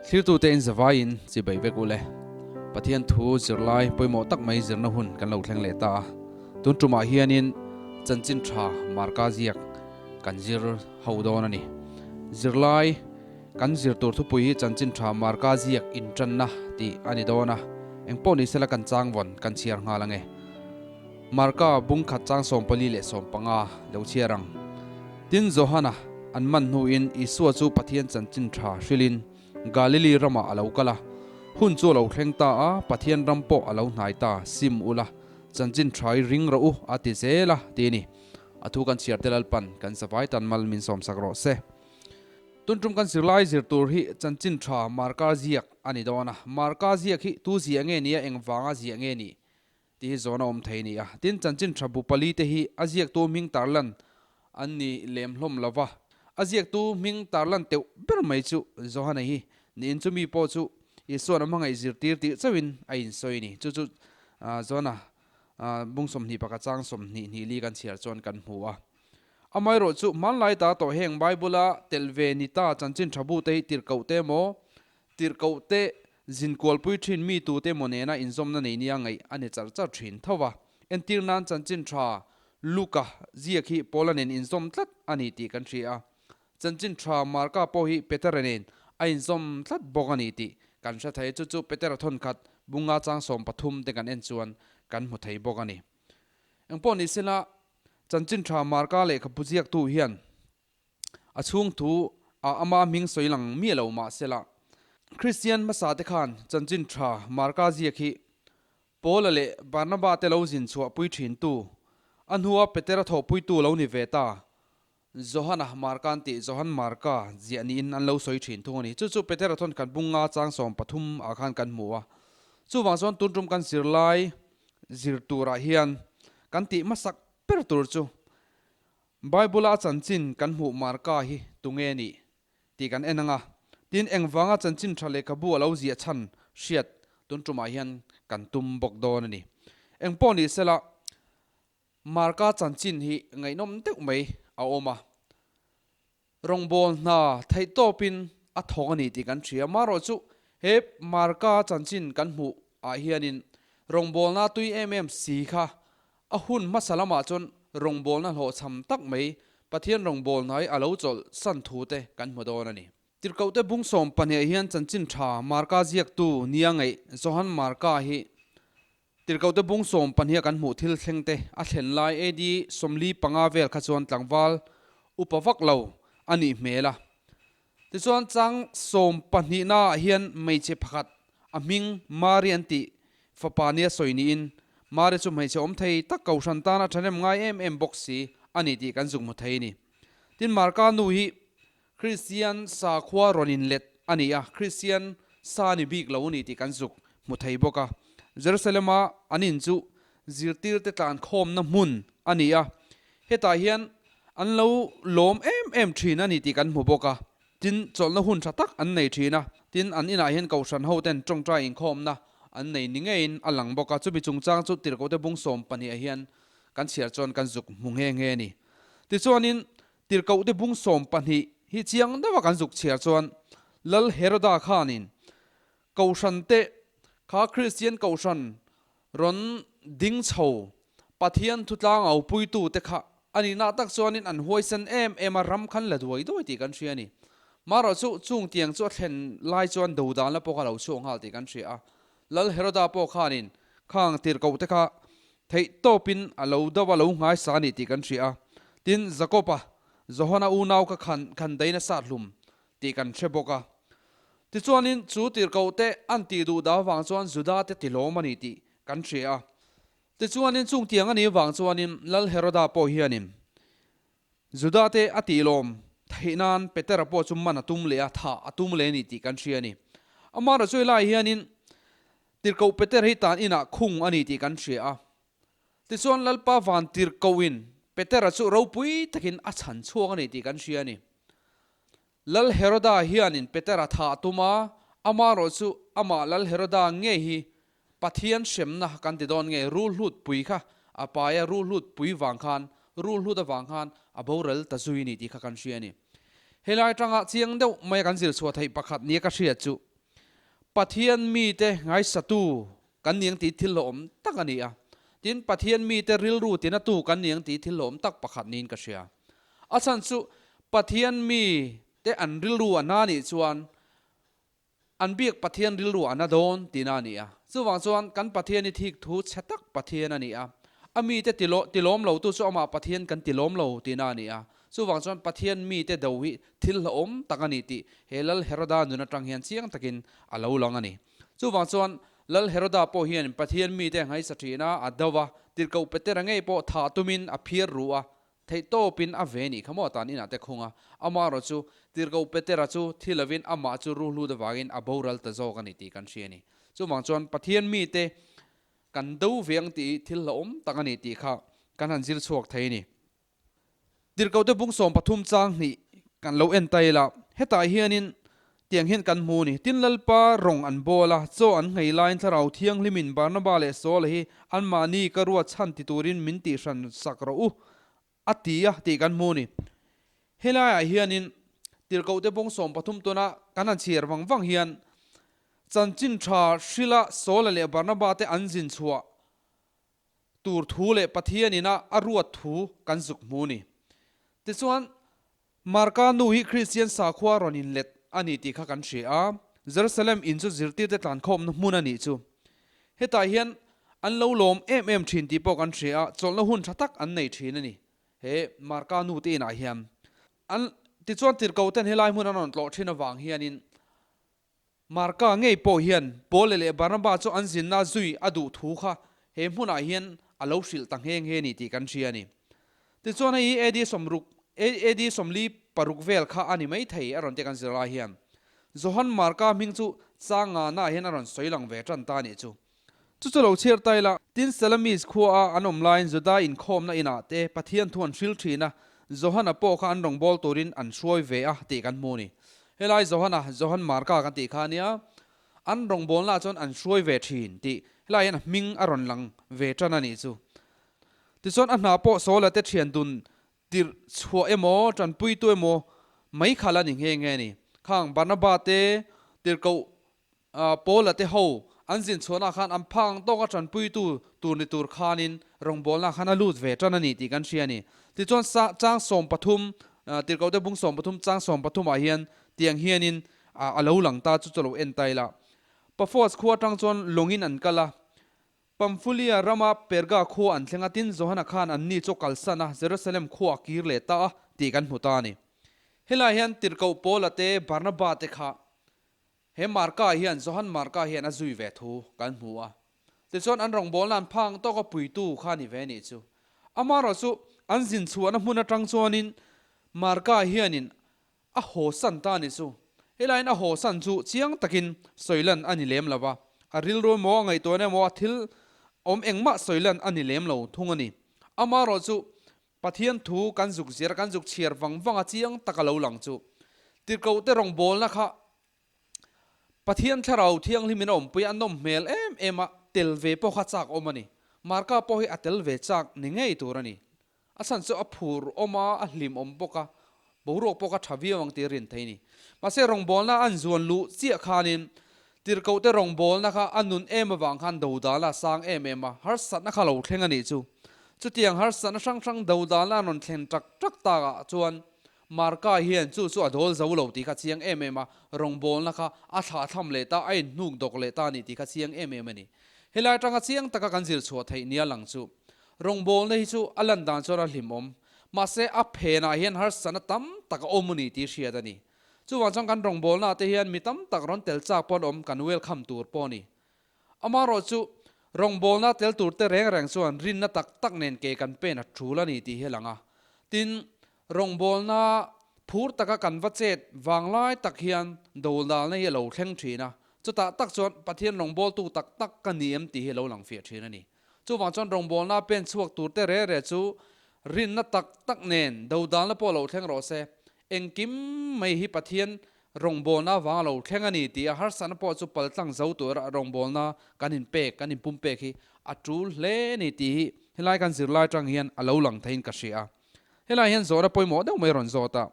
Thlirtute in zavaiin chibai vek u le. Pathian thu zirlai pawimawh tak mai zirna hun kan lo thleng leh ta a. Tun tumah hianin chanchin tha marka ziak kan zir ho dawn a ni. Zirlai kan zir tur thupui hi chanchin tha marka ziak intanna tih a ni dawn a. Engpawh ni sela kan changvawn kan chhiar nghal ange. Marka bung khat chang 44 le lo chhiar ang. Tin Johana an man hnuin Isua chu Pathian chanchin tha hrilhin Galili ramah a lo kal a. Hun chu a lo thleng ta a, Pathian ram pawh a lo hnai ta, sim ula, chanchin tha i ring rawh u a ti zel a, ti a ni. A thu kan chhiar te Lalpan kan zavai tan mal min sawmsak rawh se. Tun tum kan zirlai zir tur hi chanchin tha Marka ziak a ni dawn a. Marka ziak hi tu ziah nge ni a, engvanga ziah nge ni? Tih hi zawn a awm thei a ni a. Tin, chanchin tha bu pali te hi a ziaktu hming tarlan an ni lem hlawm lo va. A ziaktu hming tarlan teuh ber mai chu Johana hi niin chumi pawh chu Isua'n a hmangaih zirtir tih chauhin a insawi a ni. Chu chu Johana bung 21 chang 22 li kan chhiar chuan kan hmu a. Amaherawh chu hmanlai ta tawh heng Bible-a telh ve ni ta chanchin tha bu te hi tirhkoh te emaw Tirhkoh te, zinkualpui thin mi tute maw nena inzawmna nei nia ngaih a ni char char thin tho va. Entir nan chanchin tha Luka ziak hi Paula nen inzawm tlat a ni tih kan hria a. Chanchin tha Marka pawh hi Petera nen a inzawm tlat bawk a ni tih kan hre thei. Chu chu Petera thawnkhat bunga chang 13 te kan en chuan kan hmu thei bawk a ni. Engpawh ni sela chanchin tha Marka lehkhabu ziaktu hian A chhung thu a ama hming sawi lang miah lo mah sela, Kristian hmasa te khan chanchin tha Marka ziak hi Paula leh Barnaba te lo zin chhuah pui thin tu, a hnua Petera thawhpui tu lo ni ve ta Johana Marka an tih Johan Marka ziah niin an lo sawi thin thung a ni. Chu chu Petera thawn kan bunga chang 13 ah khan kan hmu a. Chuvang chuan tun tum kan zirlai zir turah hian kan tih hmasak ber tur chu Bible-a a chanchin kan hmuh Marka hi tunge a nih tih kan en ang a, tin engvanga chanchin tha lehkhabu a lo ziah chhan hriat tun tumah hian kan tum bawk dawn a ni. Engpawh ni sela, Marka chanchin hi ngaihnawm deuh mai a awm a, Rawngbâwl hna theih tâwpin a thawk a ni tih kan hria. Amaherawhchu, he Marka chanchin kan hmuh ah hianin rawngbâwlna tui em em si kha a hun hmasa lamah chuan rawngbâwlna hlawhchham tak mai Pathian rawngbâwl hna hi a lo chawlh san thu te kan hmu dâwn a ni. Tirhkohte bung 12 hian chanchin ṭha Marka ziaktu nia ngaih Johan Marka hi Tirhkohte bung 12 kan hmuh thil thleng te a thlen lai AD 45 vel kha chuan tlangval upa vak lo a nih hmel a. Tichuan chang 12 ah hian hmeichhe pakhat a hming Mari an tih fapa nia sawi niin Mari chu hmeichhe awm thei tak kohhran tana thahnem ngai em em bawk si a ni tih kan zuk hmu thei a ni. Tin Marka nu hi Kristian sakhua rawn inlet a ni a, Kristian sa ni bik lo a ni tih kan zuk hmu thei bawk a. Jerusalem-a an in chu zirtirte tlankhawmna hmun a ni a, hetah hian an lo lawm em em thin a ni tih kan hmu bawk a. Tin, chawlhna hun tha tak an nei thin a, tin, an inah hian kohhran hoten tawngtai inkhawmna an nei ni ngeiin a lang bawk a. Chumi chungchang chu Tirhkohte bung 12 ah hian kan chhiar chuan kan zuk hmu nghe nghe a ni. Tichuanin, Tirhkohte bung 12 hi chiang deuha kan zuk chhiar chuan Lal Heroda khanin Kohhran te kha Kristian Kohhran rawn ding chho Pathian thutlang au puitu te kha a nihna tak chuanin an huaisen em em a ram khan la duai duai tih kan hria a ni. Marawh chu chung tiang chu a thlen lai chuan dodan la pawh kha lo chhuak nghal tih kan hria a. Lal Heroda pawh khanin khang tirhkohte kha Theih tawpin a lo do a lo nghaisa a ni tih kan hria a. Tin, Jakob-a, Johana unau kha khan khan dain a sat hlum tih kan hre bawk a. Tichuanin chu tirhkohte an tih duh dah avang chuan Juda-te tilawm a ni tih kan hria a. Tichuanin chung tiang a nih avang chuanin Lal Heroda pawh hianin Juda-te a tihlawm theih nan Petera pawh chu man a tum leh a, thah a tum leh a ni tih kan hria a ni. Amaherawhchu helaiah hianin Tirhkoh Peter hi tan inah khung a ni tih kan hria a. Tichuan Lalpa van tirhkohin Petera chu ropui takin a chhan chhuak a ni tih kan hria a ni. Lal Heroda hianin Petera thah a tum a, amaherawh chu amah Lal Heroda ngei hi Pathian hremna kan ti dawn nge rulhlut pui kha a pai a, rulhlut pui vang khan, rulhlut avang khan a boral ta zui a ni tih kha kan hria a ni. Helai atanga chiang deuh maia kan zir chhuah theih pakhat nia ka hriat chu. Pathian mite ngaisatu kan ni ang tih thil hlawhawm tak a ni a. Tin, Pathian mite rilru tinatu kan ni ang tih thil hlawhawm tak pakhat niin ka hria. A chhan chu Pathian mite an rilru a na nih chuan an biak Pathian rilru a na dawn tihna a ni a. Chuvang chuan kan Pathian hi thik thu chhe tak Pathian a ni a. A mite tilawm lotu chu amah Pathian kan tilawm lo tihna a ni a. Chuvang chuan Pathian mite do hi thil hlauhawm tak a ni tih he Lal Heroda nun atang hian chiang takin a lo lang a ni. Chuvang chuan Lal Heroda pawh hian Pathian mite a ngaihsa thin a, a do a, tirhkoh Petera ngei pawh thah tumin a phiar ru a, theihtawpin a ve nih kha maw tan inah te khung a. Amaherawh chu tirhkoh Petera chu thi lovin amah chu ruhlut avangin a boral ta zawk a ni tih kan hria a ni. Chuvang chuan Pathian mite kan do ve ang tih hi thil hlauhawm tak a ni tih kha kan han zir chhuak thei a ni. Tirhkohte bung 13 chang hnih kan lo en ta ila, hetah hianin tiang hian kan hmu a ni. Tin Lalpa rawng an bawl a, chaw an nghei laiin Thlarau Thianghlimin Barnaba leh Saula hi anmahni ka ruat chhan ti turin min tihhran sak rawh u a ti a tih kan hmu a ni. Helaiah hianin Tirhkohte bung 13 tuna kan han chhiar vang vang hian chanchin tha hrila Saula leh Barnaba te an zin chhuah tur thu leh Pathian ina a ruat thu kan zuk hmu ni. Tichuan, Marka nu hi Kristian sakhua rawn inlet a ni tih kha kan hria a, Jerusalem in chu zirtirte tlankhawmna hmun a nih chu. Hetah hian an lo lawm em em thin tih pawh kan hria a, chawlhna hun tha tak an nei thin a ni he Marka nu te inah hian. An tichuan tirhkohten helai hmun an rawn tlawh thin avang hianin Marka ngei pawh hian Paula leh Barnaba chu an zinna zui a duh thu kha he hmunah hian a lo hrilh ta nghe nghe ni tih kan hria a ni. Tichuan hei hi AD 60, AD 46 vel kha a ni mai thei a rawn ti kan zir lai hian. Johan Marka hming chu chang ngana hian a rawn sawi lang ve tan ta a nih chu. Chu chu lo chhiar ta ila, tin Salamis khua a an awm laiin Juda inkhawmna inah te Pathian thu an hril thin a, Johana pawh kha an rawngbâwl turin an hruai ve a tih kan hmu a ni. Helai Johana, Johan Marka kan tih kha ania, an rawngbâwlnaah chuan an hruai ve thin tih helai hian a hming a rawn lang ve tan a nih chu. Tichuan a hna pawh Saula te thian dun tirh chhuah emaw tanpuitu emaw mai kha la ni nghe nghe a ni. Khang Barnaba te tirhkoh Paula te ho an zin chhuahna khan an phang tawka tanpuitu tur ni tur khanin rawngbawlna khan a lut ve tan a ni tih kan hria a ni. Tichuan chang 13, Tirhkohte bung 13 chang 13 ah hian tiang hianin a lo lang ta chu chu lo en ta ila. Paphos khua atang chuan lawngin an kal a, Pamphylia rama Perga khua an thleng a, tin Johana khan anni chu kalsan a, Jerusalem khua a kir leh ta a tih kan hmu ta a ni. Helai hian Tirhkoh Paula te Barnaba te kha He Marka hian Johan Marka hian a zui ve thu kan hmu a. Tichuan an rawngbawlna an phang tawk a puitu kha ni ve nih chu. Amaherawh chu an zin chhuahna hmun atang chuanin Marka hianin a haw san ta ni chu. Helaiin a haw san chu chiang takin sawi lan a ni lem lo va. A rilru emaw a ngaihtuahna emaw a thil awm engmah sawi lan a ni lem lo thung a ni. Amaherawh chu Pathian thu kan zuk zir kan zuk chhiar vang vang a chiang tak a lo lang chu. Tirhkohte rawngbawlna kha Pathian Thlarau Thianghlimin a awmpui a nawm hmel em em a, tel ve pawh kha chak awm a ni. Marka pawh hi a tel ve chak ni ngei tur a ni. A chhan chu a phur awm a, a hlim awm bawk a, boruak pawh kha tha viau ang tih a rin thei a ni. Mahse rawngbawlna an zuan luh chiah khanin Tirhkohte rawngbawlna kha a nun em avang khan dodalna a sang em em a, harsatna kha lo thleng a nih chu. Chutiang harsatna hrang hrang dodalna an rawn thlen tak tak takah chuan Marka hian chu chu a dawl zo lo tih kha chiang em em a, rawngbawlna kha a thlahthlam leh ta, a inhnuk dawk leh ta a ni tih kha chiang em em a ni. Helai atanga chiang taka kan zir chhuah theih nia lang chu rawngbawlna hi chu a lan dan chuan a hlimawm, mahse a phenah hian harsatna tam tak a awm a ni tih hriat a ni. Chuvang chuan kan rawngbawlnaah te hian mi tam tak rawn tel chak pawh an awm, kan welcome tur pawh a ni. Amaherawh chu rawngbawlna tel tur te reng reng chuan rinna tak tak nen ke kan pen a tul a ni tih hi a lang a. Tin, rawngbawlna phur taka kan va chet vanglai tak hian dodalna hi a lo thleng thin a, chutah tak chuan Pathian rawngbawltu tak tak ka ni em tih hi a lo lang fiah thin a ni. Chuvang chuan rawngbawlna pen chhuak tur te re re chu rinna tak tak nen dodalna pawh lo thleng rawh se. Engkim mai hi Pathian rawngbawlna avanga lo thleng a ni tih a harsatna pawh chu paltlang zo tura rawngbawlna kan inpek, kan inpumpek hi a tul hle a ni tih hi helai kan zirlai atang hian a lo lang theiin ka hria a. Helai hian zawhna pawimawh deuh mai a rawn zawt a.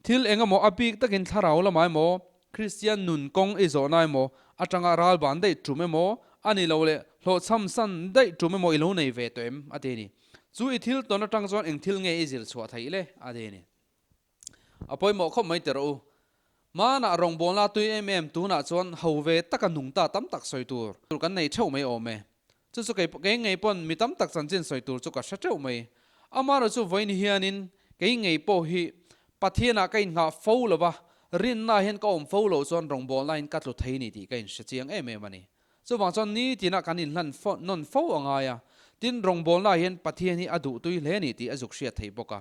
Thil engemaw a bik takin thlarau lamah emaw Kristian nun kawng i zawhna emaw, atanga ral ban daih tum emaw, a ni lo leh hlawhchham san daih tum emaw i lo nei ve tawh em? a ti a ni. Chu i thil tawn atang chuan eng thil nge i zir chhuah theih le? a ti a ni. A pawimawh khawp mai tirh u. Hmanah rawngbawlna tui em em tunah chuan ho ve taka nung ta tam tak sawi tur kan nei theuh mai awm e. Chu chu kei kei ngei pawn mi tam tak chanchin sawi tur chu ka hre teuh mai. Amaherawh chu vawiin hianin kei ngei pawh hi Pathianah ka innghah fo lo va, rinnaah hian ka awm fo loh chuan rawngbawlnain ka tlu thei ni tih ka inhre chiang em em a ni. Chuvang chuan nitina kan inhlan nawn fo a ngai a, tin rawngbawlnaah hian Pathian hi a duhtui hle ni tih a zuk hriat theih bawk a.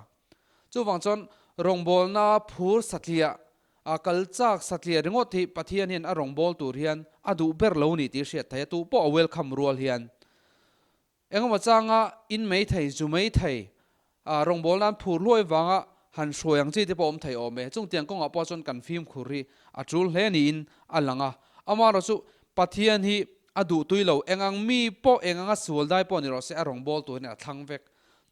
Chuvang chuan rawngbawlna phur satliah a kal chak satliah ringawt hi Pathian hian a rawngbâwl tur hian a duh ber lo ni tih hriat theih a, tu pawh a welcome rual hian engemaw changa in mai thei, zu mai thei, rawngbâwl nan phur hluai vanga han hruai ang chi te pawh awm thei awm e. Chungtiang kawngah pawh chuan kan fimkhur hi a tul hle niin a lang a. Amaherawh chu Pathian hi a duh tui lo, eng ang mi pawh eng anga sual dai pawh ni rawh se a rawngbâwl tur hian a thlang vek.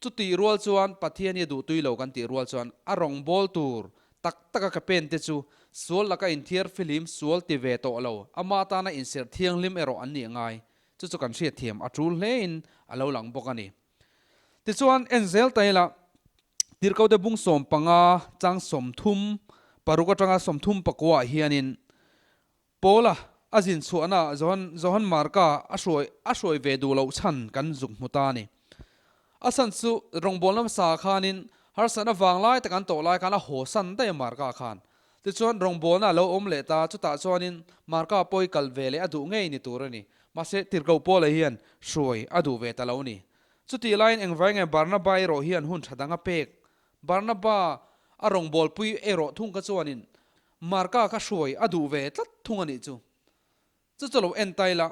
Chutih rual chuan Pathian hi a duh tui lo kan tih rual chuan a rawngbâwl tur tak taka ka pen te chu sual laka inthiar fihlim sual ti ve tawh lo, ama tana inserh thianghlim erawh an nih ngai. Chu chu kan hriatthiam a tul hlein a lo lang bawk a ni. Tichuan, en zel ta ila, Tirhkote bung 15 chang 36 atanga 34 ah hianin Paula a zin chhuahna Johan Johan Marka a hruai a hruai ve duh loh chhan kan zuk hmu ta a ni. A chhan chu rawngbawlna hmasa khanin harsatna vang lai tak an tawh lai khan a haw san daih a Marka khan. Tichuan rawngbawlna a lo awm leh ta, chutah chuanin Marka pawi kal ve leh a duh ngei ni tur a ni. Mahse Tirhkoh Paula hian hruai a duh ve ta lo ni. Chutih laiin engvai nge Barnaba erawh hian hun tha dang a pek? Barnaba a rawngbawlpui erawh thung kha chuanin Marka kha hruai a duh ve tlat thung a nih chu. Chu chu lo en ta ila,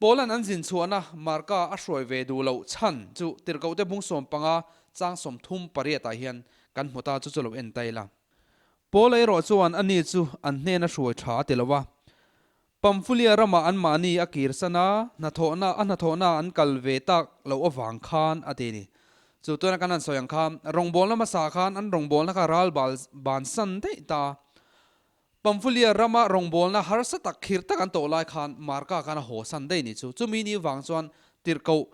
Paula'n an zin chhuahna Marka a hruai ve duh loh chhan chu Tirhkohte bung 15 chang 38 ah hian kan hmu ta, chu chu lo en ta ila. Paula erawh chuan ani chu an hnena hruai tha a ti lo a. Pamfulia ramah anmahni a kirsan a, hnathawhna a hnathawhna an kal ve tak loh avang khan a ti a ni. Chu tuna kan han sawi ang kha, rawngbawlna hmasa khan an rawngbawlna kha ral bal bansan daih ta a. Pamfulia rama rawngbawlna harsa tak khir tak an tawh lai khan Marka khan a hawsan daih ni chu. Chumi ni vang chuan Tirhkoh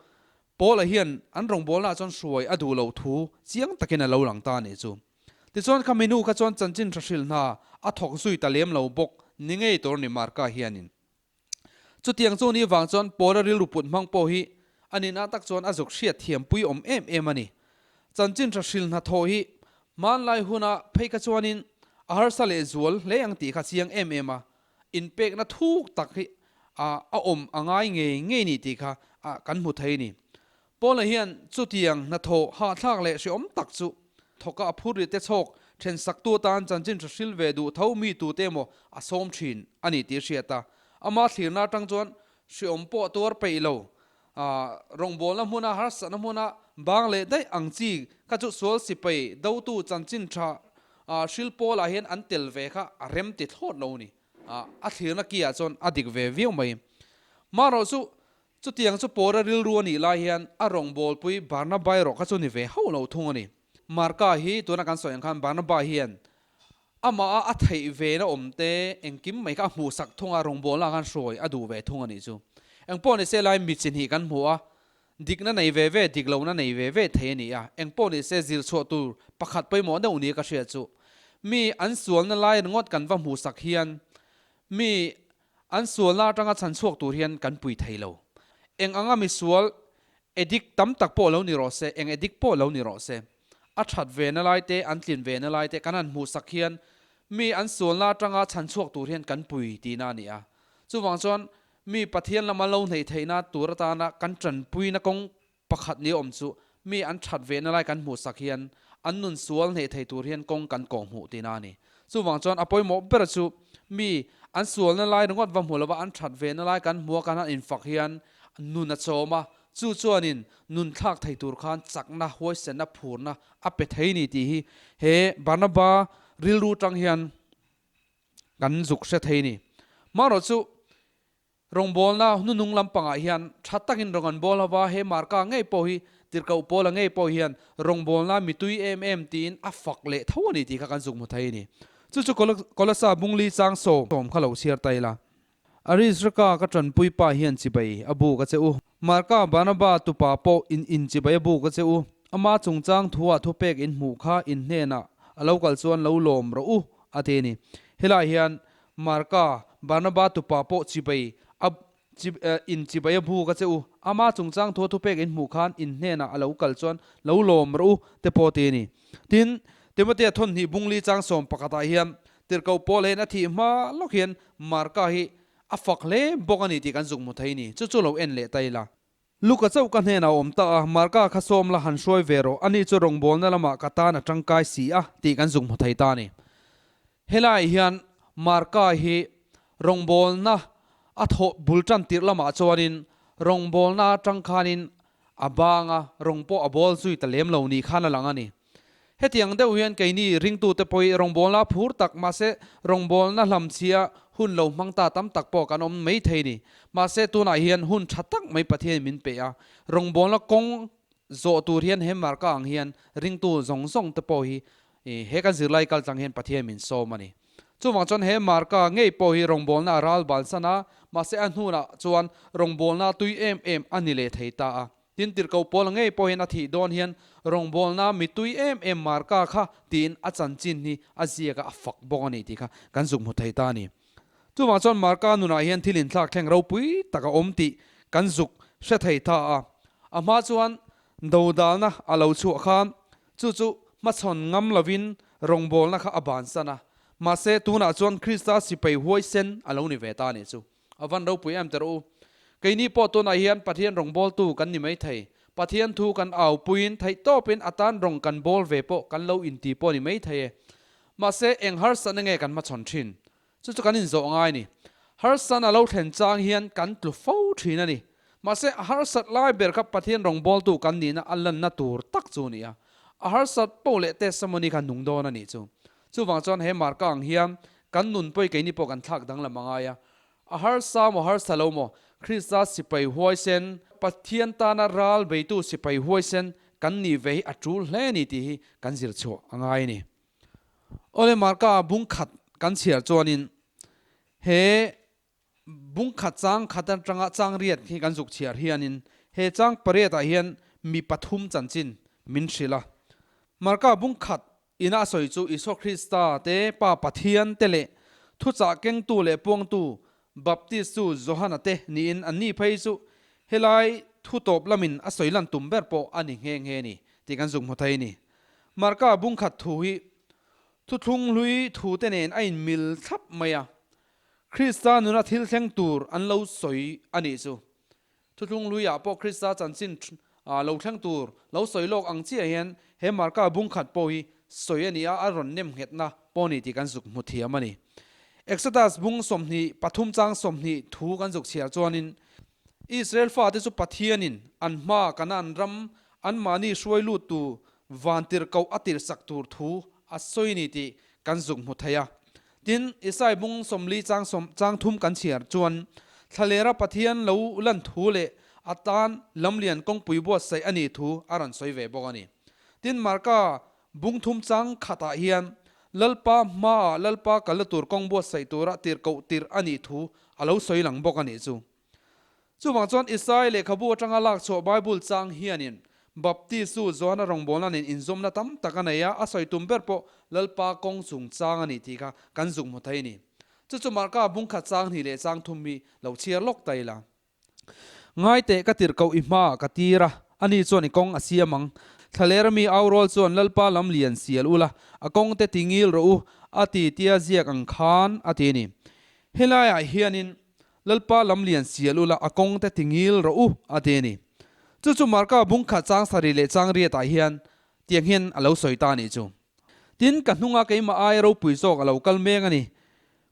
Paula hian an rawngbawlnaah chuan hruai a duh loh thu chiang takin a lo lang ta a nih chu. Tichuan kha minu kha chuan chanchin hra hrilh hna a thawk zui ta lem lo bawk ni ngei tur ni Marka hianin. Chutiang chu ni vang chuan Paula rilru put hmang pawh hi a nihna tak chuan a zuk hriat thiam pui awm em em a ni. Chanchin hra hrilh hna thawh hi hmanlai huna phei kha chuanin a harsa leh zual hle ang tih kha chiang em em a, inpekna thuk tak hi a awm a ngai ngei ngei ni tih kha kan hmu thei a ni. Paula hian chutiang hnathawh hahthlak leh hreawm tak chu thawka a phur rih te chhawk then saktu atan chanchin hra hril ve duh tho mi tute emaw a sawm thin a ni tih a hriat a. Ama thlirna atang chuan hreawm pawh a tuar peih lo. Rawngbawlna hmuna harsatna hmuna bang leh daih ang chi kha chu sual sipai dotu chanchin tha hril Paula hian an tel ve kha a rem ti thlawt lo a ni. A thlirna kiah chuan a dik ve viau mai. Marawh chu Chutiang chu Paula rilru a nih lai hian a rawngbawlpui Barnaba erawh kha chu ni ve hauh lo thung a ni. Marka hi tuna kan sawi ang khan Barnaba hian amah a a theih ve na awm te engkim mai kha a hmuhsak thung a, rawngbawlna khan hruai a duh ve thung a nih chu. Engpawh ni se lai mi chi hnih kan hmu a, dikna nei ve ve, dik lohna nei ve ve thei a ni a. Engpawh ni se zir chhuah tur pakhat pawimawh deuh nia ka hriat chu mi an sualna lai ringawt kan va hmuhsak hian mi An sualna atanga chhan chhuak tur hian kan pui thei lo. Eng anga misual addict tam tak pawh lo ni rawh se, eng addict pawh lo ni rawh se, a that ve na lai te, an tlin ve na lai te kan han hmuhsak hian mi an sualna atanga chhan chhuak tur hian kan pui tihna a ni a. Chuvang chuan mi Pathian lama lo hneih theihna tur atana kan tanpuina kawng Pakhat ni awm chu mi an that ve na lai kan hmuhsak hian an nun sual hneih thei tur hian kawng kan kawh hmuh tihna a ni. Chuvang chuan a pawimawh ber chu mi an sualna lai ringawt va hmu lova an that ve na lai kan hmuha kan han infak hian nun a chawm a, chu chuanin nun thlak thei tur khan chakna, huaisenna, phurna a pe thei ni tih hi he Barnaba rilru tang hian kan zuk hre thei ni. Marawh chu Rawngbawlna hnunung lampangah hian tha takin rawng an bawl hova, he Marka ngei pawh hi Tirhkoh Paula ngei pawh hian rawngbawlna mitui em em tiin a fak leh tho a ni tih kha kan zuk hmu thei a ni. Chu chu Kolasa bungli chang sawm kha lo chhiar ta ila. Arisraka ka tanpui pa hian chibai a buk a che u. Marka Barnaba tupa pawh in in chibai a buk a che u. Ama chungchang thuah thupek in hmuh kha in hnenah a lo kal chuan lo lawm rawh u a ti a ni. Helaiah hian Marka Barnaba tupa pawh chibai a in chibai a buk a che u. Ama chungchang thuah thupek in hmuh khan in hnenah a lo kal chuan lo lawm rawh u te pawh a ti a ni. Tin, Timothea thawnhnih bungli chang sawm pakhatah hian Tirhkoh Paul hian a thih hma lawk hian Marka hi a fak hle bawk a ni tih kan zuk hmu thei ni. Chu chu lo en leh ta ila. Luka chauh ka hnenah a awm ta a, Marka kha sawm la han hruai ve rawh, ani chu rawngbawlna lamah ka tan a tangkai si a tih kan zuk hmu thei ta a ni. Helaiah hian Marka hi rawngbawlna a thawh bul tan tirh lamah chuanin rawngbawlna atang khanin a bang a, rawng pawh a bawl zui ta lem lo ni khan a lang a ni. Hetiang deuh hian keini ringtute pawh hi rawngbawlna a phur tak, mahse rawngbawlna hlamchhia hun lo hmang ta tam tak pawh kan awm mai thei ni. Mahse tunah hian hun tha tak mai Pathianin min pe a, rawngbawlna kawng zawh tur hian he marka ang hian ringtu zawng zawng te pawh hi he kan zirlai kal tlang hian Pathian min sawm a ni. Chuvang chuan he marka ngei pawh hi rawngbawlna a ral bansan a, mahse a hnunah chuan rawngbawlna tui em em a ni leh thei ta a. Tin, tirhkoh Paula ngei pawh hian a thih dawn hian rawngbawlna mitui em em marka kha tiin a chanchin hi a ziak a, a fak bawk a ni tih kha kan zuk hmu thei ta a ni. Chuvang chuan Marka nunah hian thil inthlak thleng ropui tak a awm tih kan zuk hre thei ta a. A hma chuan dodalna a lo chhuah khan chu chu hmachhawn ngam lovin rawngbawlna kha a bansan a. Mahse, tunah chuan Krista sipai huaisen a lo ni ve ta a nih chu. A van ropui em ta rawh u. Keini pawh tunah hian Pathian rawngbawltu kan ni mai thei. Pathian thu kan aupuiin theihtawpin a tan rawng kan bawl ve pawh kan lo inti pawh a ni mai thei e. Mahse, eng harsatna nge kan hmachhawn thin? Chu chu kan inzawh ngai a ni. Harsatna a lo thlen chang hian kan tlu fo thin a ni. Mahse, a harsat lai ber kha Pathian rawngbawltu kan nihna a lanna tur tak chu a ni a. A harsat poh leh testimony kha nung dawn a nih chu. Chuvang chuan he marka ang hian kan nun pawi keini pawh kan thlak danglam a ngai a. A harsa maw harsa lo maw, Krista sipai huaisen, Pathian tana ral beitu sipai huaisen kan nih ve hi a tul hle a ni tih hi kan zir chhuah a ngai a ni. Awle Marka bung khat kan chhiar chuanin he bung khat chang khat atanga chang riat hi kan zuk chhiar hianin he chang pariatah hian mi pathum chanchin min hrilh a. Marka bung khat ina a sawi chu Isua Krista te Pa Pathian te leh thuchah kengtu leh puangtu Baptist chu Johana te niin anni phei chu helai thu tawp lamin a sawi lan tum ber pawh a ni nghe nghe ni tih kan zuk hmu thei a ni. Marka bungkhat thu hi thuthlung hlui thu te nen a inmil thlap mai a, Krista nuna thil thleng tur an lo sawi a nih chu. Thuthlung hluiah pawh Krista chanchin lo thleng tur lo sawi lawk ang chiah hian he Marka bungkhat pawh hi sawi a ni a, a rawn nem nghetna pawh a ni tih kan zuk hmu thiam a ni. Exodus bung 23 chang 20 thu kan zuk chhiar chuanin Israel fate chu Pathianin an hma Kanaan ram anmahni hruai luttu vantirhkoh a tirhsak tur thu a sawi ni tih kan zuk hmu thei a. Tin, Isai bung 40 chang sawm chang thum kan chhiar chuan thlalera Pathian lo lan thu leh a tan lamlian kawngpui buatsaih a nih thu a rawn sawi ve bawk a ni. Tin, Marka Bung thum chang khatah hian Lalpa hmaah Lalpa kalna tur kawng buatsaih tura tirhkoh tirh a nih thu a lo sawi lang bawk a nih chu. Chuvang chuan Isai lehkhabu atanga lak chhuah Bible chang hianin Baptist chu Johana rawngbawlna nen inzawmna tam tak a nei a, a sawi tum ber pawh Lalpa kawng chung chang a nih tih kha kan zuk hmu thei a ni. Chu chu Marka bung khat chang hnih leh chang thum hi lo chhiar lawk ta ila. Ngai teh ka tirhkoh i hmaah ka tir a, ani chuan i kawng a siam ang. Thlalera mi aurawl chuan Lalpa lam lian sial ula, a kawng te ti ngil rawh u, a ti tia ziak ang khan a ti a ni. Helaiah hianin Lalpa lam lian sial ula, a kawng te ti ngil rawh u, a ti a ni. Chu chu Marka bungkhat chang sarih leh chang riatah hian tiang hian a lo sawi ta a nih chu. Tin, ka hnunga keimah aia ropui zawk a lo kal meng a ni.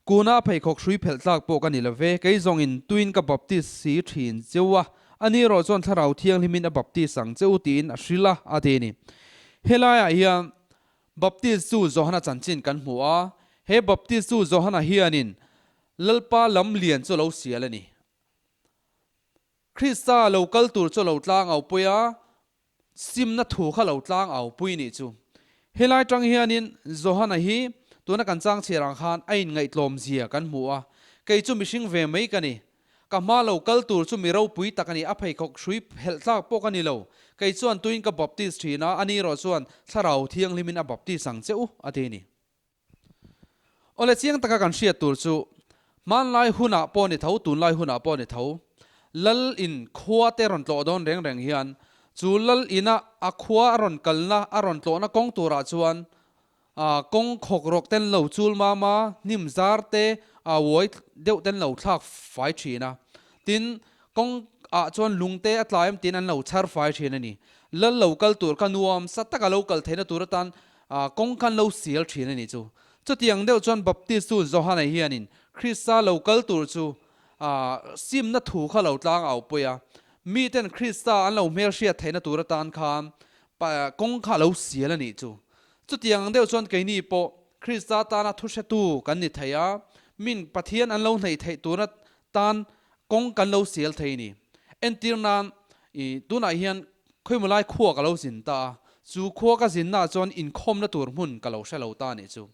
Kuna pheikhawk hrui phelh tlak pawh ka ni lo ve, kei zawngin tuin ka baptis si thin cheu a, ani erawh chuan Thlarau Thianghlimin a baptis ang che u tiin a hrilh a, a ti a ni. Helaiah hian Baptis chu Johana chanchin kan hmu a, he Baptis chu Johana hianin Lalpa lam lian chu lo sial a ni. Krista lo kal tur chu lo tlang au pui a, Simna thu kha lo tlang au pui nih chu. Helai tang hianin Johana hi Tuna kan chang chhiar ang khan a inngaihtlawm zia kan hmu a, kei chu mihring ve mai ka ni. Ka hma lo kal tur chu mi ropui tak a ni, a pheikhawk hrui phelh tlak pawh ka ni lo. Kei chuan tuin ka baptis thin a, ani erawh chuan Thlarau Thianghlimin a baptis ang che u, a ti a ni. Awle chiang taka kan hriat tur chu hmanlai hunah pawh ni tho, tunlai hunah pawh ni tho, Lal in khua te rawn tlawh dawn reng reng hian chu Lal ina a khua a rawn kalna, a rawn tlawhna kawng turah chuan kawng khawk rawk ten lo chul mam a, hnim zar te a uai deuh ten lo thlak fai thin a. Tin, kawng ah chuan lung te a tlai em tiin an lo chhar fai thin a ni. Lal lo kal tur kha nuam sa taka lo kal theihna tur atan kawng khan lo sial thin a ni chu. Chutiang deuh chuan Baptistu Johana hianin Krista lo kal tur chu simna thu kha lo tlang au pui a. Miten Krista an lo hmelhriat theihna tur atan khan kawng kha a lo sial a nih chu. Chutiang deuh chuan keini pawh Krista tana thuhretu kan ni thei a, min Pathian an lo hnaih theih tur atan kawng kan lo sial thei a ni. Entir nan i tunah hian khawimaw lai khua ka lo zin ta a, chu khua ka zinnaah chuan inkhawmna tur hmun ka lo hre lo ta a nih chu.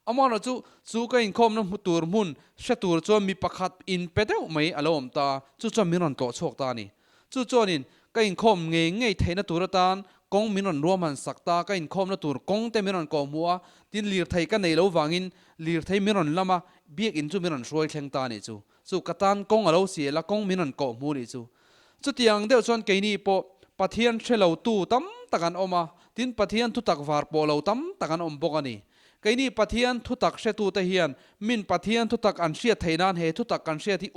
Amaherawh chu, chu ka inkhawmna hmu tur hmun hre tur chuan mi pakhat inpe deuh mai a lo awm ta a, chu chuan min rawn tlawh chhuak ta a ni. Chu chuanin ka inkhawm ngei ngei theihna tur atan kawng min rawn ruahman sak ta, ka inkhawmna tur kawng te min rawn kawhhmuh a, tin lirthei ka nei lo vangin lirthei min rawn lam a, biakinn chu min rawn hruai thleng ta a nih chu. Chu ka tan kawng a lo sial a, kawng min rawn kawhhmuh nih chu. Chutiang deuh chuan keini pawh Pathian hre lo tu tam tak an awm a, tin Pathian thutak var pawh lo tam tak an awm bawk a ni. Keini Pathian thutak hretute hian min Pathian thutak an hriat theih nan he thutak kan hriat hi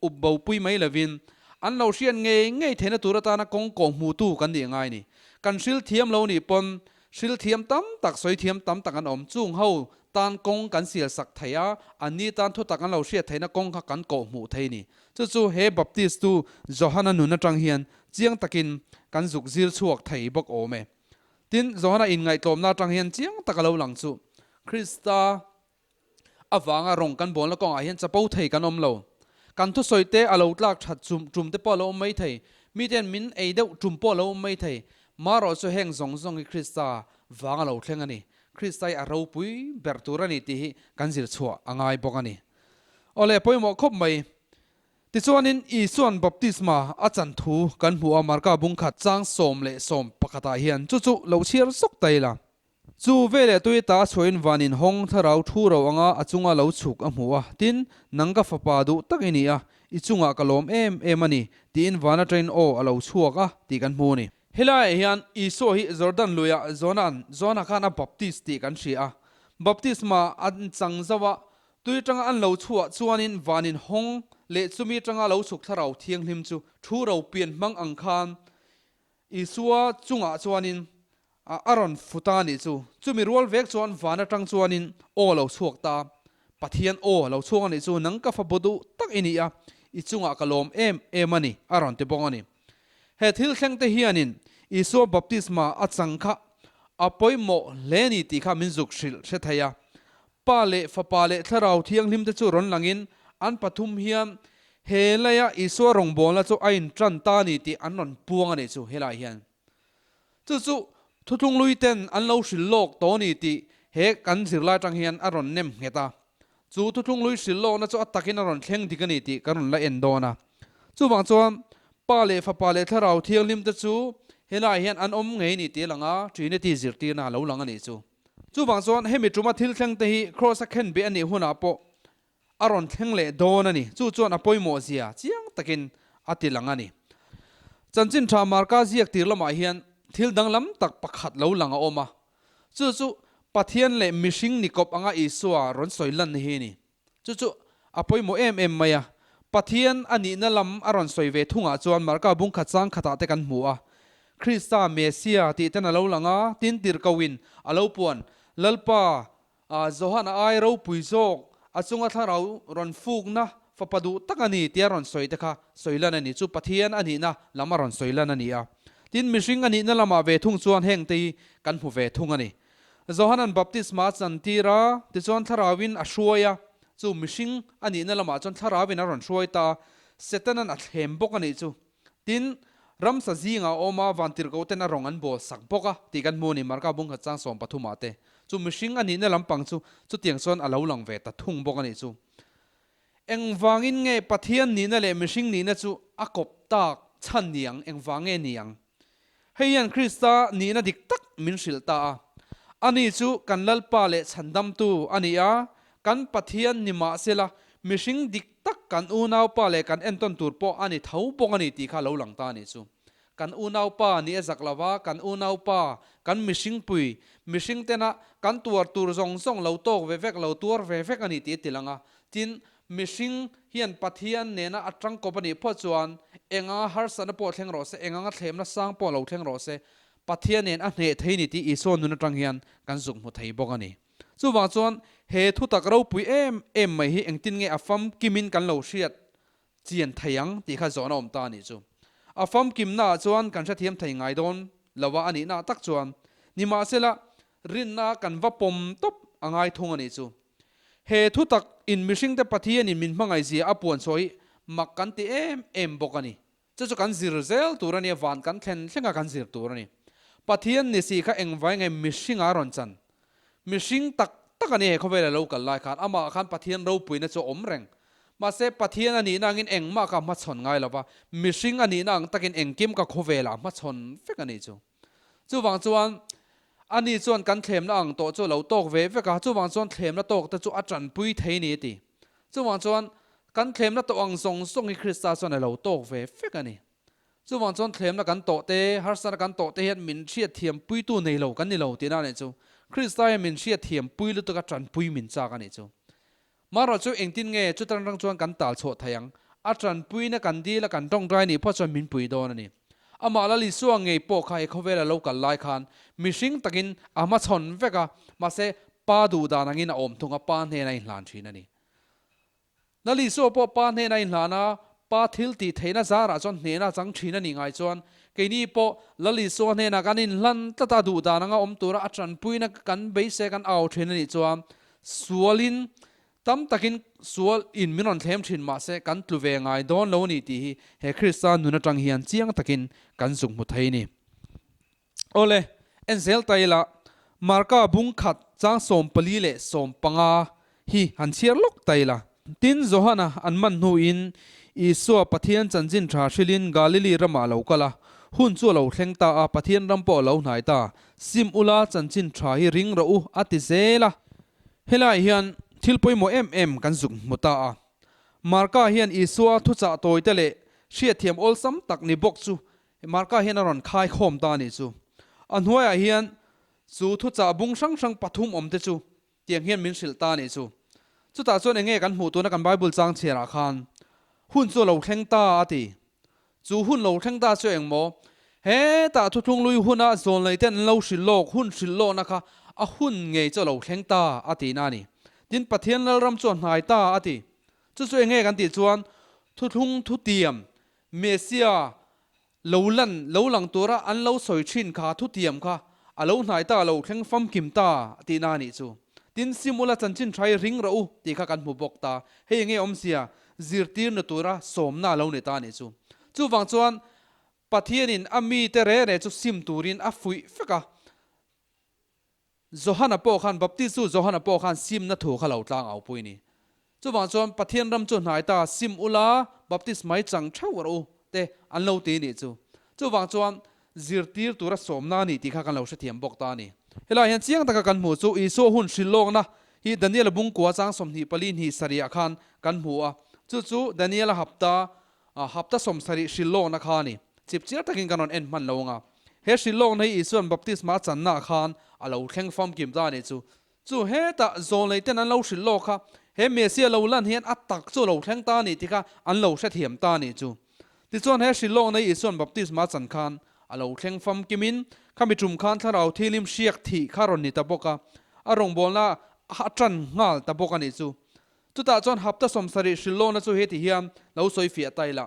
up bopui mai lovin an lo hriat ngei ngei theihna tur atana kawng kawhhmuhtu kan nih ngai a ni. Kan hril thiam lo nih pawn hril thiam tam tak, sawi thiam tam tak an awm. Chung ho tan kawng kan sial sak thei a, anni tan thutak an lo hriat theihna kawng kha kan kawhhmuh thei a ni. Chu chu he Baptist-tu Johana nun atang hian chiang takin kan zuk zir chhuak thei bawk awm e. Tin, Johana inngaihtlawmna atang hian chiang tak a lo lang chu, Krista avanga rawng kan bawlna kawngah hian chapo thei kan awm lo. Kan thusawi te a lo tlak that chum tum te pawh a lo awm mai thei. Miten min ei deuh tum pawh a lo awm mai thei. Marawh chu heng zawng zawng hi Krista vang a lo thleng a ni. Krista hi a ropui ber tur a ni tih hi kan zir chhuah a ngai bawk a ni. Awle, pawimawh khawp mai. Tichuanin Isua'n baptisma a chan thu kan hmu a, Marka bung khat chang 11 ah hian chu chu lo chhiar zawk ta ila. Chu veleh tui ta chhuahin van in hawng thlarau thu ro anga a chunga lo chhuk a hmu a, tin, Nang ka fapa duh tak i ni a, i chungah ka lawm em em a ni, tiin van atangin aw a lo chhuak a tih kan hmu a ni. Helaiah hian Isua hi Jordan luiah Jona'n Jona khan a baptis tih kan hria a, baptisma an chang zauh a, Tui atanga an lo chhuah chuanin vanin hawng leh chumi atanga lo chhuk thlarau thianghlim chu thu ro pian hmang ang khan Isua chungah chuanin a rawn fu ta a nih chu. Chumi rual vek chuan van atang chuanin aw lo chhuak ta, Pathian aw lo chhuak a nih chu, nang ka fapa duh tak i ni a, i chungah ka lawm em em a ni, a rawn ti bawk a ni. He thil thleng te hianin Isua baptisma a chang kha a pawimawh hle ni tih kha min zuk hrilh hre thei a. Pa leh Fapa leh Thlarau Thianghlim te chu rawn langin an pathum hian he leia Isua rawngbawlna chu a intan ta a ni tih an rawn puang a nih chu helaiah hian. Chu chu thuthlunglui ten an lo hrilh lawk tawh a ni tih he kan zirlai atang hian a rawn nem nghet a. Chu thuthlunglui hrilh lawkna chu a takin a rawn thleng dik a ni tih kan rawn la en dawn a. Chuvang chuan Pa leh Fapa leh Thlarau Thianghlim te chu helaiah hian an awm ngei a ni tih a lang a, Trinity zirtirna a lo lang a nih chu. Chuvang chuan hemi tuma thil thleng te hi Kraws a khen beh a nih hunah pawh a rawn thleng leh dawn a ni. Chu chuan a pawimawh zia chiang takin a ti lang a ni. Chanchin tha Marka ziak tir lamah hian thil danglam tak pakhat lo lang a awm a. Chu chu Pathian leh mihring ni kawp anga Isua rawn sawi lan hi a ni. Chu chu a pawimawh em em mai a. Pathian a nihna lam a rawn sawi ve thungah chuan Marka bung khat chang khatah te kan hmu a. Krista, Messia tih ten a lo lang a, tin tirhkohin a lo puan, Lalpa, Johana ai ropui zawk, a chunga thlarau rawn fukna fapa duh tak a ni tia rawn sawi te kha sawi lan a ni. Chu Pathian a nihna lam a rawn sawi lan a ni a. Tin, mihring a nihna lamah ve thung chuan hengte hi kan hmu ve thung a ni. Johanan baptisma a chantir a, tichuan thlarauin a hruai a, chu mihring a nihna lamah chuan thlarauin a rawn hruai ta a, Setanan a thlem bawk a nih chu. Tin, ramsa zingah a awm a, vantirhkoh ten a rawng an bawl sak bawk a tih kan hmu a ni, Marka bung khat chang 13 ah te. Chu mihring a nihna lampang chu chutiang chuan a lo lang ve ta thung bawk a nih chu. Engvangin nge Pathian nihna leh mihring nihna chu a kawp tak chhan ni ang? Engvang nge ni ang? Hei hian Krista nihna dik tak min hrilh ta a. Ani chu kan Lalpa leh Chhandamtu a ni a, kan Pathian ni mah sela, mihring dik tak kan unaupa leh kan entawn tur pawh a ni tho bawk a ni tih kha a lo lang ta a nih chu. Kan unaupa nih a zak lo va, kan unaupa, kan mihringpui, mihring tena kan tuar tur zawng zawng lo tawk ve vek, lo tuar ve vek a ni tih a ti lang a. Tin, mihring hian Pathian nena a tangkawp a nih phawt chuan enganga harsatna pawh thleng rawh se, enganga thlemna sang pawh lo thleng rawh se, Pathian nen a hneh thei ni tih Isua nun atang hian kan zuk hmu thei bawk a ni. Chuvang chuan he thutak ropui em em mai hi engtin nge a famkimin kan lo hriat chian thei ang tih kha zawhna awm ta a nih chu. A famkimnaah chuan kan hrethiam thei ngai dawn lo a, a nihna tak chuan nimahsela rinna kan va pawm tawp a ngai thung a nih chu. He thutak in mihringte Pathianin min hmangaihzia a puan chhuah hi mak kan ti em em bawk a ni. Chu chu kan zir zel tur a nia, van kan thlen thlenga kan zir tur a ni. Pathian ni si kha engvai nge mihringa a rawn chan? Mihring tak tak a ni he khawvela lo kal lai khan, amah khan Pathian ropuina chu a awm reng. Mahse Pathian a nihna angin engmah kha a hmachhawn ngai lo va, mihring a nihna ang takin engkim ka khawvelah a hmachhawn vek a nih chu. Chuvang chuan ani chuan kan thlemna ang tawh chu a lo tawk ve vek a, chuvang chuan thlemna tawk te chu a tanpui thei ni a ti. Chuvang chuan kan thlemna tawh ang zawng zawng hi Krista chuan a lo tawk ve vek a ni. Chuvang chuan thlemna kan tawh te, harsatna kan tawh te hian min hriatthiam puitu nei lo kan ni lo tihna a nih chu. Krista hian min hriatthiam pui lutuk a tanpui min chak a nih chu. Marawh chu engtin nge chu tanrang chuan kan tal chhuah thei ang? A tanpuina kan dil a kan tawngtai nih phawt chuan min pui dawn a ni. Amah Lal Isua ngei pawh kha he khawvela lo kal lai khan mihring takin a hmachhawn vek a, mahse Pa duh dan angin a awm thung a, Pa hnena inhlan thin a ni. Lal Isua pawh Pa hnena inhlan a, Pa thil tih theihna zarah chuan hnehna a chang thin a nih ngai chuan keini pawh Lal Isua hnenah kan inhlan tlat a, duh dan anga awm tura a tanpuina kan beisei kan au thin a nih chuan Sualin tam takin sual in min rawn thlem thin mahse kan tlu ve ngai dawn lo a ni tih hi he Krista nun atang hian chiang takin kan zuk hmu thei a ni. Awle, en zel ta ila, Marka bung khat chang 14 leh 15 hi han chhiar lawk ta ila. Tin, Johana an man hnuin Isua Pathian chanchin tha hrilhin Galili ramah a lo kal a, hun chu a lo thleng ta a, Pathian ram pawh a lo hnai ta. Sim ula chanchin tha hi ring rawh u a ti zel a. Helaiah hian thil pawimawh em em kan zuk hmu ta a. Marka hian Isua thuchah tawite leh hriatthiam awlsam tak ni bawk chu Marka hian a rawn khai khawm ta a nih chu. A hnuaiah hian chu thuchah bung hrang hrang pathum awmte chu tiang hian min hrilh ta a nih chu. Chutah chuan enge kan hmuh tuna kan Bible chang chhiarah khan hun chu a lo thleng ta a ti. Chu hun lo thleng ta chu eng maw? Hetah thuthlunglui huna zawnlei ten an lo hrilh lawk hun hrilh lawkna kha a hun ngei chu a lo thleng ta a tihna a ni. Tin, Pathian Lalram chu a hnai ta a ti. Chu chu enge kan tih chuan thuthlung thutiam Messia lo lan lo lang tura an lo sawi thin kha thutiam kha a lo hnai ta a lo thleng famkim ta tihna a nih chu. Tin, Simula chanchin tha hi ring rawh u tih kha kan hmu bawk ta. Hei enge awmzia? Zirtirna tura sawmna a lo ni ta a nih chu. Chuvang chuan Pathianin a mite re re chu sim turin a fuih fek a. Johana pawh khan, Baptistu Johana pawh khan simna thu kha lo tlang au pui ni. Chuvang chuan Pathian ram chu hnai ta, sim ula, Baptist mai chang theuh rawh u te an lo ti nih chu. Chuvang chuan zirtir tura sawmna a ni tih kha kan lo hrethiam bawk ta a ni. Helaiah hian chiang taka kan hmuh chu Isua hun hrilhlawkna hi Daniela bungkua chang 24 hnih sarihah khan kan hmu a, chu chu Daniela hapta hapta 70 hrilhlawkna kha a ni. Chip chiar takin kan rawn en hman lo ang a. He hrilhlawkna hi Isua'n baptisma a channaah khan a lo thleng famkim ta a nih chu. Chu hetah zawlnei ten an lo hrilh lawk kha, he Messiah lo lan hian a tak chu a lo thleng ta a ni tih kha an lo hrethiam ta a nih chu. Tichuan he hrilh lawkna hi Isua'n baptisma a chan khan a lo thleng famkimin khami tum khan thlarau thilim hriak thih kha rawn ni ta bawk a, a rawngbawlna a tan nghal ta bawk a nih chu. Chutah chuan hapta 70 hrilh lawkna chu heti hian lo sawi fiah ta ila.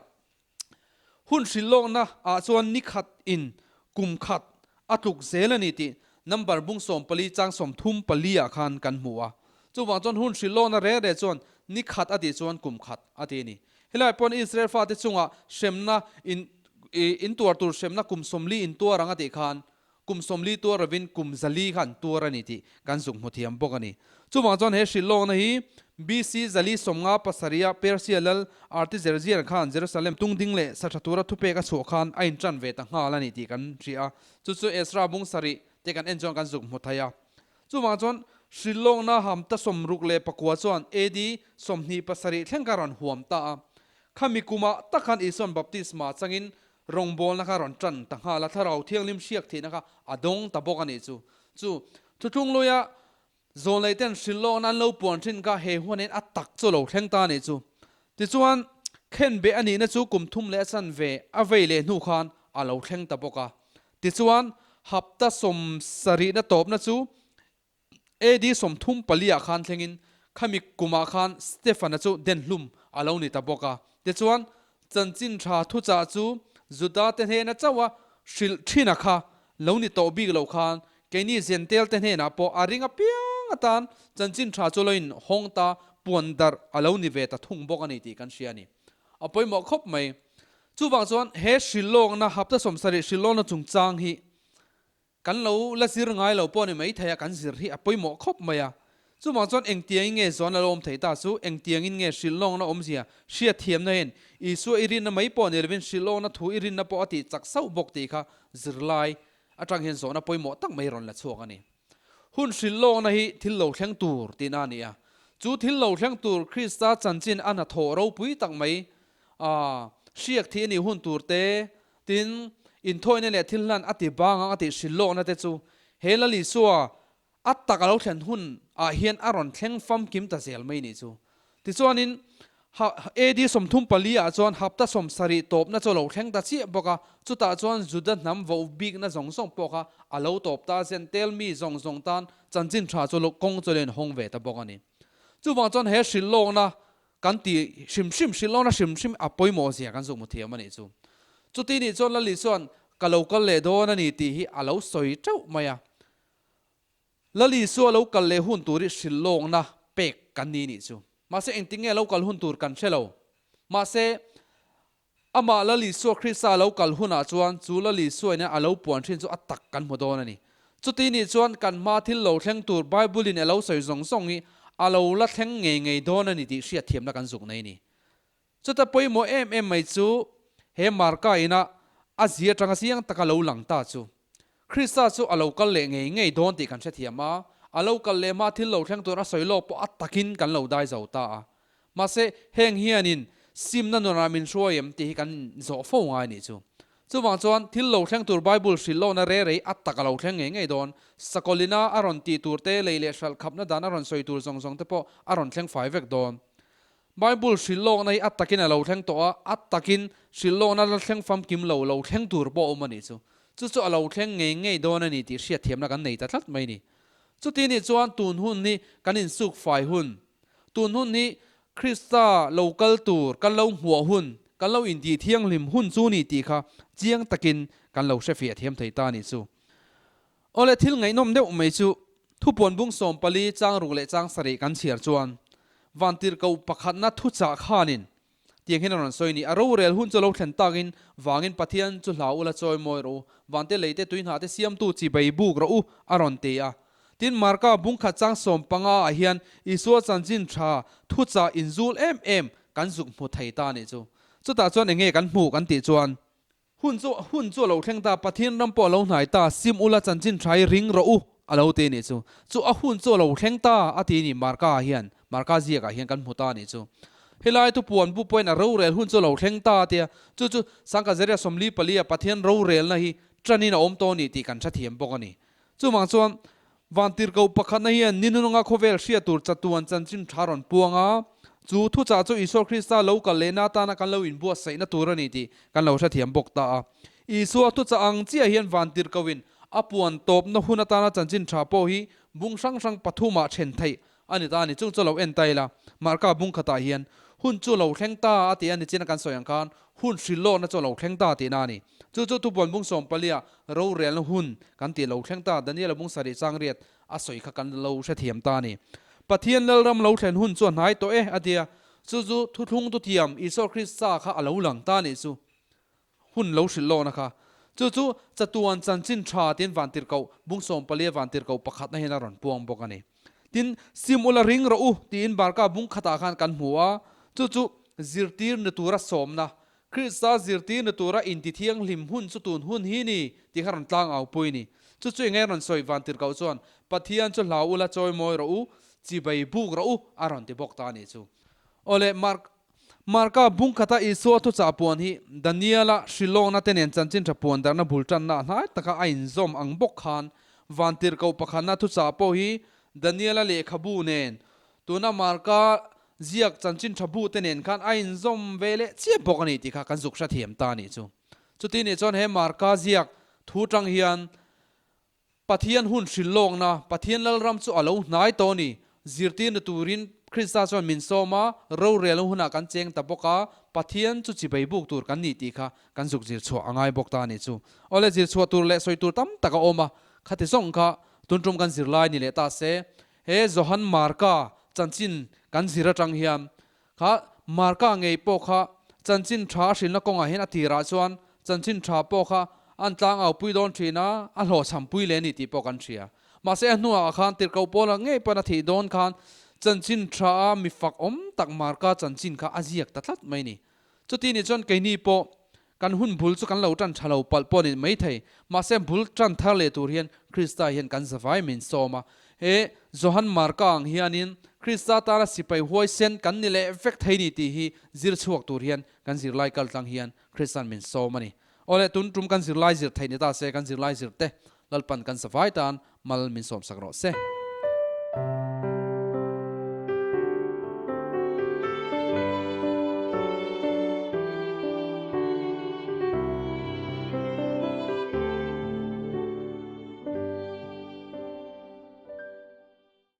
Hun hrilh lawkna ah chuan ni khat in kum khat a tluk zel a ni tih number bung 14 chang 34 ah khan kan hmu a. Chuvang chuan hun hrilh lawkna reng reng chuan ni khat a tih chuan kum khat a ti a ni. Helai pawn Israel fate chungah hremna in in tuar tur hremna kum 40 in tuar ang a tih khan. Kum 40 tuar lovin kum 400 kha an tuar a ni tih kan zuk hmu thiam bawk a ni. Chuvang chuan he hrilhlawkna hi BC 157 a Persia lal Artaxerxes khan Jerusalem tungding leh sa tha tura thupek a chhuah khan a intan ve ta nghal a ni tih kan hria a. Chu chu Ezra bung sarih te kan en chuan kan zuk hmu thei a. Chuvang chuan hrilhlawkna hamta 69 chuan AD 27 thleng kha rawn huam ta a. Khami kumah tak khan Isuan baptisma changin rawngbawlna kha rawn tan ta nghal a, Thlarau Thianghlim hriak theihna kha a dawng ta bawk a nih chu. Chu thuthlung luia Zawnlei ten hrilhlawkna an lo puan thin kha he huanin a tak chu lo thleng ta a nih chu. Tichuan, khenbeh a nihna chu kum thum leh a chanve a vei leh hnu khan a lo thleng ta bawk a. Tichuan, hapta 70na tawpna chu AD 34 ah khan thlengin khami kumah khan Stefana chu denhlum a lo ni ta bawk a. Tichuan, chanchin tha thuchah chu Juda te hnena chauha hrilh thina kha lo ni tawh bik loh khan keini Jentail te hnenah pawh a ring apiang atan chanchin tha chu lo in hawng ta puan darh a lo ni ve ta thung bawk a ni tih kan hria a ni. A pawimawh khawp mai. Chuvang chuan he hrilhlawkna hapta 70 hrilhlawkna chungchang hi Kan lo la zir ngai lo pawh ni mai thei a, kan zir hi a pawimawh khawp mai a. Chuvang chuan engtiangin nge zawn a lo awm thei ta chu, engtiangin nge hrilhlawkna awmzia hriatthiamna hian Isua i rinna mai pawh ni lovin hrilhlawkna thu i rinna pawh a tih chak sauh bawk tih kha zirlai atang hian zawhna pawimawh tak mai rawn la chhuak a ni. Hun hrilhlawkna hi thil lo thleng tur tihna a ni a. Chu thil lo thleng tur Krista chanchin a hnathawh ropui tak mai a hriak thih a nih hun tur te, Tin, inthawina leh thil hlan a ti bang ang a tih hrilhlawkna te chu he Lal Isua a tak a lo thlen hun ah hian a rawn thleng famkim ta zel mai nih chu. Tichuanin, AD 34 ah chuan hapta 70 tawpna chu a lo thleng ta chiah bawk a, chutah chuan Juda hnam vo bikna zawng zawng pawh kha a lo tawp ta a, Jentail mi zawng zawng tan chanchin tha chu kawng chu lo inhawng ve ta bawk a ni. Chuvang chuan he hrilhlawkna Kan ti hrim hrim, hrilhlawkna hrim hrim a pawimawh zia kan zuk mu thiam a nih chu. Chuti nih chuan Lali chuan ka lo kal leh dawn a ni tih hi a lo sawi teuh mai a. Lali chu a lo kal leh hun tur hi hrilhlawkna pek kan ni nih chu. Mahse engtin nge a lo kal hun tur kan hre lo. Mahse amah Lal Isua Krista a lo kal hunah chuan chu Lal Isua ina a lo puan thin chu a tak kan hmu dawn a ni. Chuti nih chuan kan hma thil lo thleng tur Bible in a lo sawi zawng zawng hi a lo la thleng ngei ngei dawn a ni tih hriatthiamna kan zuk nei a ni. Chuta pawimawh em em mai chu he Marka ina a zia atanga chiang taka lo lang ta chu Krista chu a lo kal leh ngei ngei dawn tih kan hrethiam a, a lo kal leh hma thil lo thleng tur a sawi lawk pawh a takin kan lo dai zo ta a. Mahse, heng hianin simna nunah min hruai em tih hi kan zawh fo ngai nih chu. Chuvang chuan thil lo thleng tur Bible hrilh lohna re rei a tak a lo thleng ngei ngei dawn. Sakawlina a rawn tih tur te, lei leh hralh khapna dan a rawn sawi tur zawng zawng te pawh a rawn thleng fai vek dawn. Bible hrilh lawkna hi a takin a lo thleng tawh a, a takin hrilh lawkna la thleng famkim lo lo thleng tur pawh a awm a nih chu. Chu chu a lo thleng ngei ngei dawn a ni tih hriatthiamna kan nei ta tlat mai a ni. Chuti nih chuan tun hun hi kan insuk fai hun, tun hun hi Krista lo kal tur kan lo hmuah hun, kan lo intih thianghlim hun chu ni tih kha chiang takin kan lo hrefiah thiam thei ta a nih chu. Awle thil ngaihnawm deuh mai chu thupuan bung 14 chang ruk leh chang sarih kan chhiar chuan vantirhkoh pakhatna thuchah khanin tiang hian a rawn sawi ni, a rorel hun chu lo thlen takin vangin Pathian chu hlau ula chawi mawi rawh u, vante leite tuihnah te siamtu chibei buk rawh u a rawn ti a. Tin Marka bung khat chang 15 ah hian Isua chanchin tha thuchah inzul em em kan zuk hmu thei ta nih chu. Chutah chuan enge kan hmuh kan tih chuan, Hun chu hun chu a lo thleng ta, Pathian ram pawh a lo hnai ta, sim ula chanchin tha hi ring rawh u a lo ti a nih chu. Chu a hun chu a lo thleng ta a ti a ni Marka ah hian, Marka ziakah hian kan hmu ta a nih chu. Helai thupuan bu pawhin a rorel hun chu a lo thleng ta a tia, chu chu Sangka Zeria 44 a Pathian rorelna hi tanin a awm tawh a ni tih kan hrethiam bawk a ni. Chuvang chuan Vantirhkoh pakhatna hian ni nunga khawvel hriat tur chatuan chanchin tha rawn puang a, chu thuchah chu Isua Krista lo kal lehna atana kan lo inbuatsaihna tur a ni tih kan lo hrethiam bawk ta a. Isua thuchah ang chiah hian Vantirhkohin a puan tawpna hun atana chanchin tha pawh hi bung hrang hrang pathumah then theih a ni ta a ni. Chung chu lo en ta ila, Marka bung khatah hian hun chu lo thleng ta a tih a ni chin a kan sawi ang khan hun hrilhlawkna chu a lo thleng ta tihna a ni. Chu chu thupuan bung 14 ah rorelna hun kan tih lo thleng ta, Daniela bung sarih chang riat a sawi kha kan lo hrethiam ta a ni. Pathian Lalram lo thlen hun chu a hnai tawh e a ti a, chu chu thuthlung thuthiam Isua Krista kha a lo lang ta a nih chu. Hun lo hrilh lawkna kha. Chu chu chatuan chanchin tha tiin vantirhkoh bung sawmpalia vantirhkoh pakhatna hian a rawn puang bawk a ni. Tin, sim ula ring rawh u tiin Barka bung khatah khan kan hmu a, chu chu zirtir ni tura sawmna, Krista zirtir ni tura intithianghlim hun chu tun hun hi ni tih kha rawn tlang au pui a ni. Chu chu enge rawn sawi vantirhkoh chuan, Pathian chu hlau ula chawi mawi rawh u, chibai buk rawh u a rawn ti bawk ta a nih chu. Awle, Mark, Marka bung khata Isua thuchah puan hi Daniela hrilawkna te nen chanchin tha puan darhna bul tanna hnai taka a inzawm ang bawk khan vantirhkoh pakhatna thuchah pawh hi Daniela lehkhabu nen tuna Marka ziak chanchin tha bu te nen khan a inzawm ve leh chiah bawk a ni tih kha kan zuk hrethiam ta a nih chu. Chuti nih chuan he Marka ziak thu tang hian Pathian hun hrilh lawkna, Pathian Lalram chu a lo hnai tawh a ni. Zirtirna turin Krista chuan min sawm a, rorelna hunah kan cheng ta bawk a, Pathian chu chibai buk tur kan ni tih kha kan zuk zir chhuah a ngai bawk ta a nih chu. Awle, zir chhuah tur leh sawi tur tam tak a awm a, khati zawng kha tun tum kan zirlai ni leh ta se, he Johan Marka chanchin kan zir atang hian kha Marka ngei pawh kha chanchin tha a hrilhna kawngah hian a tirah chuan chanchin tha pawh kha an tlangau pui dawn thin a, a hlawhchham pui leh a ni tih pawh kan hria. Mahse a hnuah khan tirhkoh pawla ngei pawn a thih dawn khan chanchin tha a mi fak awm tak Marka chanchin kha a ziak ta tlat mai a ni. Chuti nih chuan keini pawh Kan hun bul chu kan lo tan tha lo palh pawh a ni maithei. Mahse bul tan thar leh tur hian Krista hian kan zavai min sawm a. He Johan Marka ang hianin Krista tana sipai huaisen kan ni leh vek thei ni tih hi zir chhuak tur hian kan zirlai kal tlang hian Krista'n min sawm a ni. Awle tun tum kan zirlai zir theih ni ta se kan zirlai zir te Lalpan kan zavai tan mal min sawmsak rawh se.